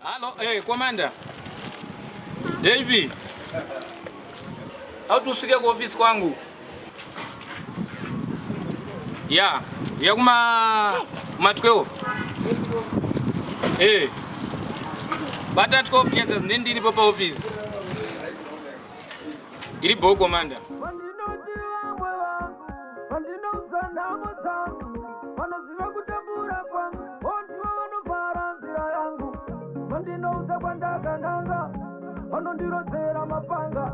Halo, hey, commander. Davy. Au tusvike kuofisi kwangu. Ya, ya kuma kuma 12. Eh. Bata 12 chete ndindiripo pa office. Iri bo commander. Vandinoti vamwe vangu vandinoudza nhamo dzangu vanoziva kutambura kwangu ondivo vanovhara nzira yangu vandinoudza kwandakananga vanondirodzera mapanga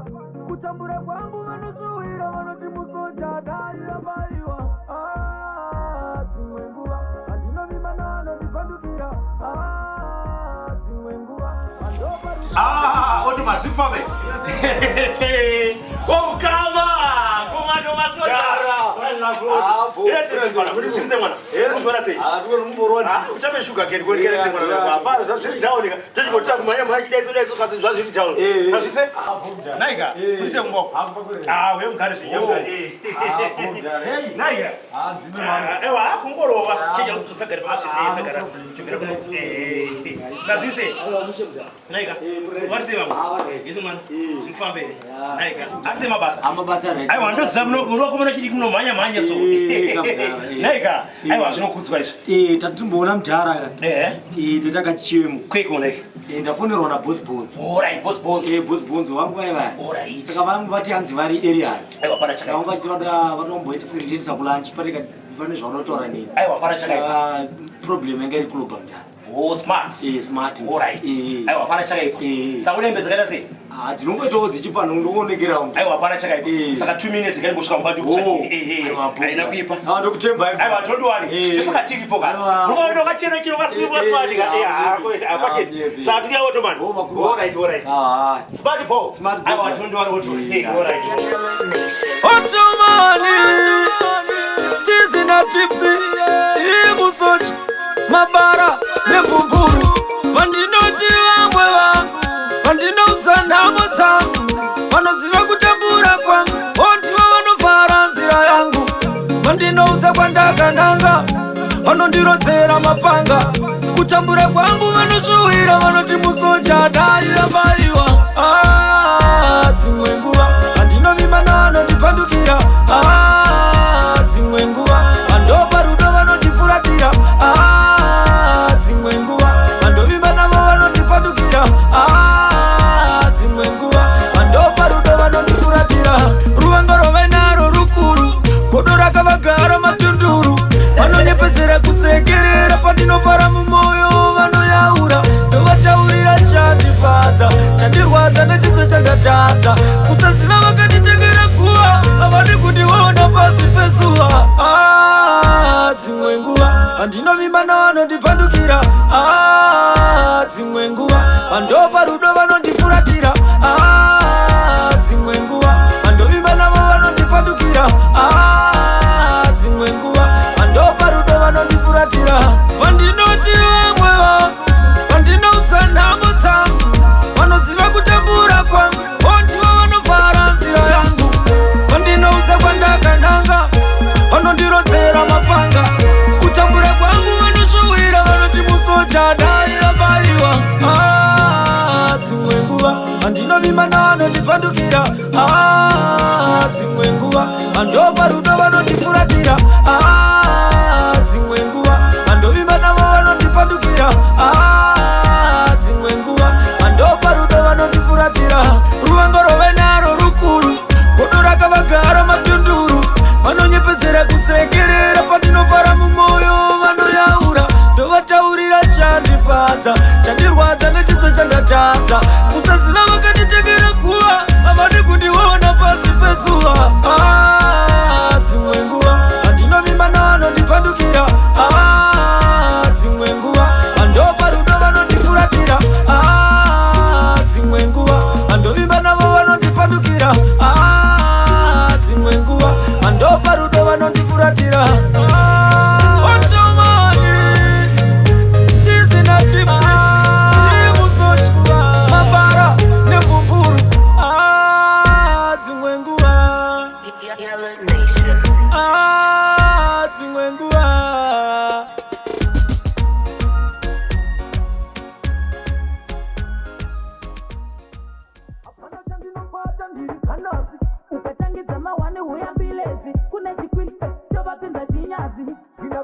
kutambura kwangu vanoshuwira vanoti musoja dai abaiwa Ah, dzimwe nguva andinovimba naanondipandukira Ah, dzimwe nguva andopa Ah, Ottoman, zvikufambe. Ukama, komando masoja. Ah, bo. Yes, yes, mwana. Kuti zvise mwana. Unoona sei? Ah, tiwe nomumborwadzi. Ah, uchape sugar cane kuonekera Yeah, sei mwana. yeah. Hapana, zvazviri down ka. Tochingotira kumhanya mhanya chidai so dai so kasi zvazviri down. Eh, eh. Zvazvise? Naika, kuti sei Ah, kupakwere. Ah, uye mugare zvenyu, Oh. mugare. Ah, bo, hey. Naika. Ah, nzime mwana. Ah, ewa, kungorova. Ah, Cheja usagare pamasvine, Ah, sagara. no problem. Chokera kuno. Eh. Zvazvise? Aiwa, mushe mudhara. Naika. Eh, murege. Vari sei vamwe? Ah, vari right. Yesu mwana. Eh. Zvikufamba here? Yeah. Naika. Ari sei mabasa? Ah, mabasa right. Aiwa, ndoziva munokomana chidiki munomhanya mhanya so. Eh, kabisa, eh. Naika. Eh. Aiwa, zvinokudzwa izvi. Eh, tatitomboona mudhara ka. Eh. Eh, tatakachichemo. Kweko naika. Eh, ndafonerwa na Boss Bonzo. Alright, boss boss. Eh, Boss Bonzo vangu vaya vaya. Alright. Saka vangu vati hanzi vari areas. Aiwa, pana Saka chakaipa. vangu vachiti vada vatomboendesa kulunch pane pane zvavanotaura neni. Aiwa, pana chakaipa. Saka problem yanga iri kuloba mudhara. Oh, smart. Eh, smart. Alright. Eh. Aiwa, pana chakaipa. Eh. Saka une hembe dzakaita sei? Ah, dzinongoitawo dzichibva ndoonekera mudhara. Aiwa, pana chakaipa. Eh. Saka 2 minutes ngaimbosvika mumba Oh. ndikutsvakire. Eh, eh. Aiwa, bo. Haina kuipa. Ah, ndokutemba. Aiwa, don't worry. Eh. Tisaka tiripo ka. Aiwa. Munoona wakachena chero Eh, kasipwa eh, smart ka. Eh, ah, ah, ah, kwachena. yeah, Saka tuya Ottoman. Oh, makuru. Alright, alright. Ah, Smart ball. Smart ball. Aiwa, don't worry, Ottoman. Eh, Eh, alright. Otomani, Stizi na Tipsy, Imusochi, Mabara nembumburu. Vandinoti vamwe vangu, vandinoudza nhamo dzangu, vanoziva kutambura kwangu, ondivo vanovhara nzira yangu. Vandinoudza kwandakananga, vanondirodzera mapanga. Kutambura kwangu vanoshuwira, vanoti musoja dai abaiwa. Ah, dzimwe nguva andinovimba naanondipandukira. Ah, dzimwe nguva vandopa rudo vanondifuratira. Ah, dzimwe nguva vandovimba navo vanondipandukira. Ah, dzimwe nguva vandopa rudo vanondifuratira. Ruvengo rwave naro rukuru, godo rakavagara matunduru. Vanonyepedzera kusekerera pandinofara mumwoyo vanoyaura. Ndovataurira chandifadza, chandirwadza nechise chandatadza. Kusaziva vakanditengera guva, havadi kundiona pasi pezuva. Ah, dzimwe nguva vandinovimba navanondipandukira. Ah, dzimwe nguva vandopa rudo vanondifuratira. Ah, dzimwe nguva vandovimba navo vanondipandukira. Ah, dzimwe nguva vandopa rudo vanondifuratira. Vandinoti vamwe vangu, vandinoudza nhamo dzangu, vanoziva kutambura kwangu, ondivo vanovhara nzira yangu. Vandinoudza kwandakananga, vanondirodzera mapanga. Kutambura kwangu vanoshuwira, vanoti musoja dai abaiwa. Ah, dzimwe nguva vandinovimba naanondipandukira. Ah, dzimwe nguva vandopa rudo vanondifuratira. Ah, dzimwe nguva vandovimba navo vanondipandukira. Ah, dzimwe nguva vandopa rudo vanondifuratira. Ruvengo rwave naro rukuru, godo rakavagara matunduru. Vanonyepedzera kusekerera pandinofara mumwoyo vanoyaura. Ndovataurira chandifadza, chandirwadza nechise chandatadza. Kusaziva vakanditengera guva, havadi kundiona pasi pezuva. Ah, dzimwe nguva vandinovimba navanondipandukira. Ah, dzimwe nguva vandopa rudo vanondifuratira. Ah, dzimwe nguva vandovimba navo vanondipandukira. Ah, dzimwe nguva vandopa rudo vanondifuratira. Otomani, Stizi na Tipsy, Imusochi, Mabara nembumburu. Ah, dzimwe nguva.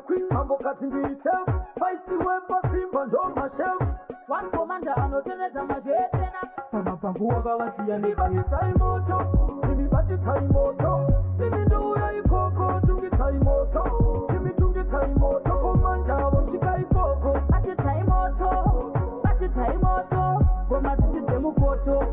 Queen mambokadzi ndiri safe. Spicy wepasimba ndo machef. One commander anotenedza mazvetena. Pamapangu wakavasiya nebatisai moto, imi batisai moto, imi ndouya ikoko, tungisai moto, imi tungisai moto, commander vosvika ikoko. Batidzai moto, batidzai moto, ngoma dzisi dzemukoto.